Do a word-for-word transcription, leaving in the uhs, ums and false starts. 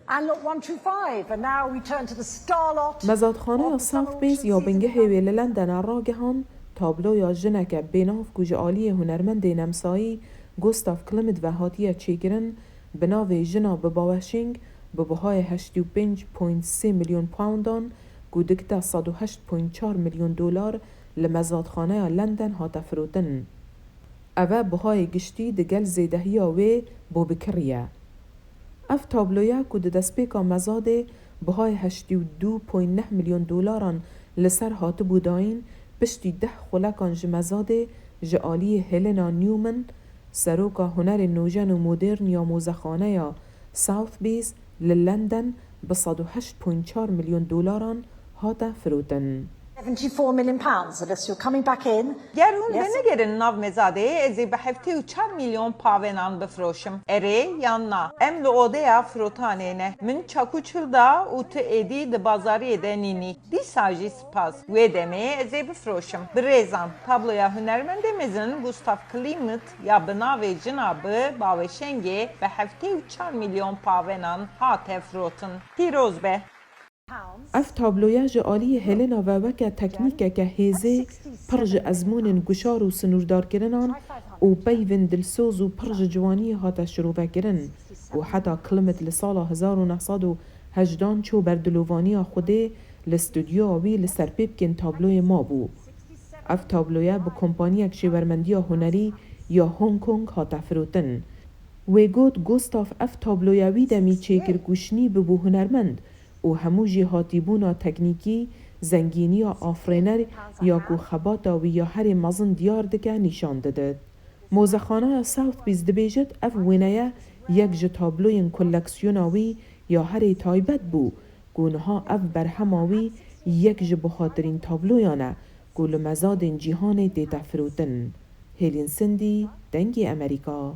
And lot one two five, and now we turn to the star lot. Mezadxaneya Sotheby's ya bingehê wê li London e ragihand tabloya jineke bênav ku ji aliyê hunermendê nemsayî Gustav Klimt ve hatiye çêkirin, bi navê Jina bi Baweşîng bi bihayê heştê û pênc point sê milyon poundan ku dikite sed û heşt point çar milyon dolar li mezadxaneya London hate firotin. Ev e bihayê giştî digel zêdehiya wê bo bikiriye. Ev tabloya ku di destpêka mezadê bihayê heştê û du point neh milyon dolaran li ser hatibû dayîn, piştî deh xulekan ji mezadê ji aliyê Helena Newman, seroka hunerê nûjen û modern ya mozexaneya Sotheby's li London bi sed û heşt point çar milyon dolaran hate firotin. Seventy-four million pounds, Alyssa, you're coming back in. Ger hûn Yes. venegerin nav mezadê, ez ê bi heftê û çar milyon pavenan bifroşim. Erê yan na? Em li odeya firotanê ne. Min çakû çil da û tu êdî di bazariyê de nînî. Dîsa jî spas. Wê demê ez ê bifroşim. Birêzan, tabloya hunermendê mezin Gustav Klimt ya bi navê Jina bi Baweşengê bi heftê û çar milyon pavenan hate firotin. Pîroz be. Ev tabloya ji aliyê Helena ve weke teknîkeke hêzê pir ji ezmûnên guşar û sinûrdarkirinan û peyvên dilsoz û pir ji ciwaniyê hate şirovekirin ku heta Klimt li sala hezar û neh sed û hejdan çû ber dilovaniya Xwedê li studyoya wî li ser pêpkên tabloyê mabû. Ev tabloya bi kompaniyek şêwermendiya hunerî ya Hong Kong hate firotin. Wê got, Gustav ev tabloya wî demî çêkir ku şinî bibû hunermend û hemû jêhatîbûna teknîkî, zengîniya afirêner ya ku xebata wî ya herî mezin diyar dike nîşan didit. Mozexaneya Sotheby's dibêjit, ev wêneye yek ji tabloyên koleksiyona wî ya herî taybet bû ku niha ev berhema wî yek ji bihatirîn tabloyan e ku li mezadên cîhanê tête firotin. Hêlîn Sindî, Dengê Emerîka.